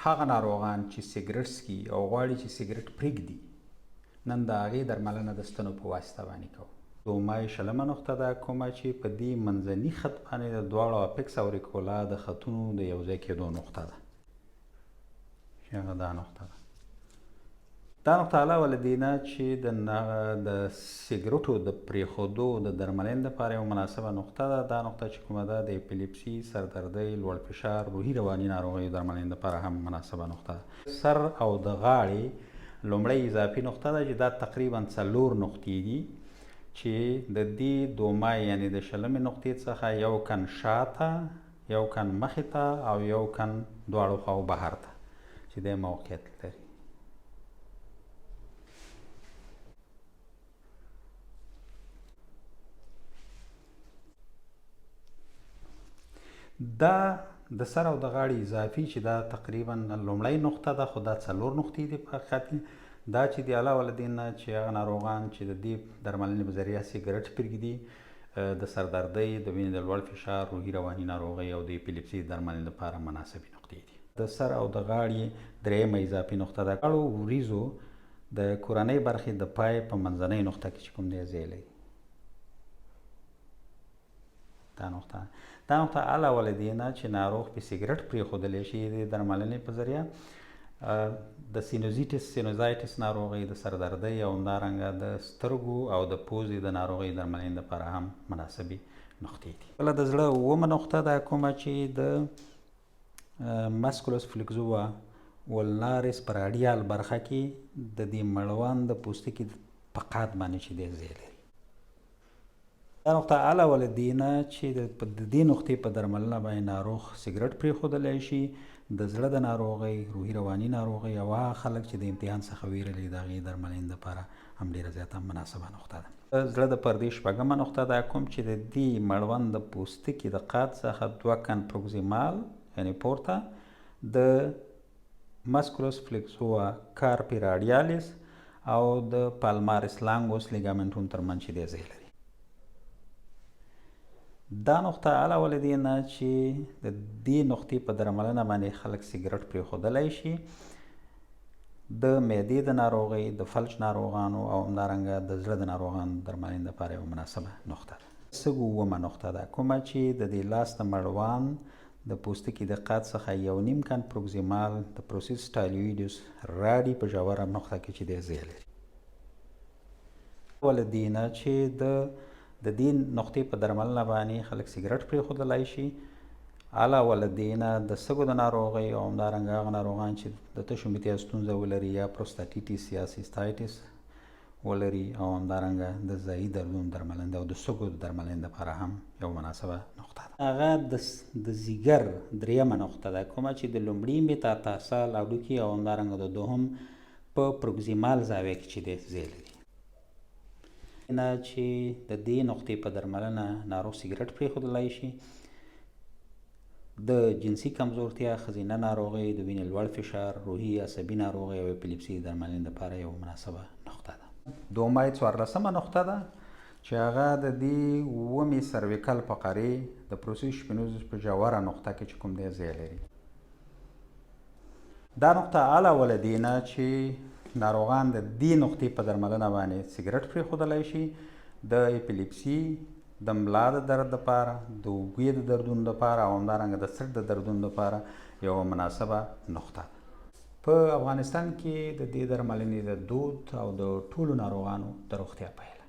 هغه ناروغان چې سګرټ څکي او غواړي چې سګرټ پرېږدي، نن د هغې درملنه د ستنو په واسطه باندې کوو. دومای شلمه نقطه ده کومه چې په دې منځني خط باندې د دواړو اپکس او ریکولا د خطونو د یو ځای کېدو نقطه ده چې هغه دا نقطه ده. دا نقطه علاوه له دې نه چې د د سګرټو د پرېښودو د درملنې لپاره یوه مناسبه نقطه ده، دا نقطه چې کومه ده د اپیلیپسي، سردردۍ، لوړ فشار، روحي رواني ناروغیو درملنې لپاره هم مناسبه نقطه ده. سر او د غاړې لومړۍ اضافي نقطه ده چې دا تقریبا څلور نقطې دي چې د دې دومای یعنې د شلمې نقطې څخه یو کن شاته، یو کن مخې ته او یو کن دواړو خواو بهر ته چې دی موقعیت لري. دا د سر او د غاړې اضافي چې دا تقریبا لومړۍ نقطه ده، خو دا څلور نقطې دي په حقیقت کې. دا چې دی علاوه له دې نه چې هغه ناروغان چې د دې درملنې په ذریعه سګرټ پرېږدي، د سردردۍ، د وینې د لوړ فشار، روحي رواني ناروغۍ او د اپیلیپسي د درملنې لپاره مناسبې نقطې دي. د سر او د غاړې درېیمه اضافي نقطه ده. دواړو وریځو د کورنۍ برخې د پای په منځنۍ نقطه کې چې کوم دی ځای لري. دا نقطه دا نقطه علاوه له دې نه چې ناروغ په سګرټ پرېښودلی شي د درملنې په ذریعه، د سینوزیټس سینوزایټس ناروغۍ، د سردردۍ او همدارنګه د سترګو او د پوزې د ناروغۍ درملنې لپاره هم مناسبې نقطې دي. بله د زړه اوومه نقطه ده کومه چې د مسکولس فلکزووا ولناریس پر اډیال برخه کې د دې مړوند د پوستکي په قات باندې چې دی ځای لري. دا نقطه علاوه له دې نه چې د دې نقطې په درملنه باندې ناروغ سګرټ پرېښودلی شي، د زړه د ناروغۍ، روحي رواني ناروغۍ او هغه خلک چې د امتحان څخه ویره لري د هغې درملنې لپاره هم ډېره زیاته مناسبه نقطه ده. د زړه د پردې شپږمه نقطه ده کوم چې د دې مړوند د پوستکي د قات څخه دوه کن پروکسیمال یعنې پورته د مسکولس فلیکسوا کارپی راډیالیس او د پالماریس لانګوس لیګامنټونو ترمنځ چې دی ځای لري. دا نقطه علاوه له دې نه چې د دې نقطې په درملنه باندې خلک سګرټ پرېښودلی شي، د معدې د ناروغۍ، د فلج ناروغانو او همدارنګه د زړه د ناروغانو د درملنې لپاره یوه مناسبه نقطه ده. سږو اوومه نقطه ده کومه چې د دې لاس د مړوان د پوستکي د قات څخه یو نیم کن پروکسیمال د پروسیس سټایلویډیوس راډي په ژوره نقطه کې چې دی ځای لري. له دې نه چې د د دې نقطې په درملنه باندې خلک سګرټ پرېښودلای شي، علاوه له دې نه د سږو د ناروغۍ او همدارنګه هغه ناروغان چې د تشو متیاز ستونزه ولري یا پروستاتیټیس یا سیستایټیس ولري او همدارنګه د ځایي دردونو درملنې او د سږو د درملنې لپاره هم یو مناسبه نقطه ده. هغه د د ځیګر دریمه نقطه ده کومه چې د لومړي میتاتارسال هډوکي او همدارنګه د دوهم په پروکسیمال زاویه کې چې دی ځای لري. نه چې د دې نقطې په درملنه ناروغ سګرټ پرېښودلای شي، د جنسي کمزورتیا، ښځینه ناروغۍ، د وینې لوړ فشار، روحي عصبي ناروغۍ او اپیلیپسي د درملنې لپاره یوه مناسبه نقطه ده. دومه یې څوارلسمه نقطه ده چې هغه د دې اوومې سرویکل فقرې د پروسیس شپینوزس په ژوره نقطه کې چې کوم دی ځای لري. دا نقطه علاوه له دې نه چې ناروغان د دې نقطې په درملنه باندې سګرټ پرېښودلای شي، د اپیلیپسي، د ملا د درد لپاره، د اوږې د دردونو لپاره او همدارنګه د څټ د دردونو لپاره یوه مناسبه نقطه ده. په افغانستان کې د دې درملنې د دود او د ټولو ناروغانو د روغتیا په هیله.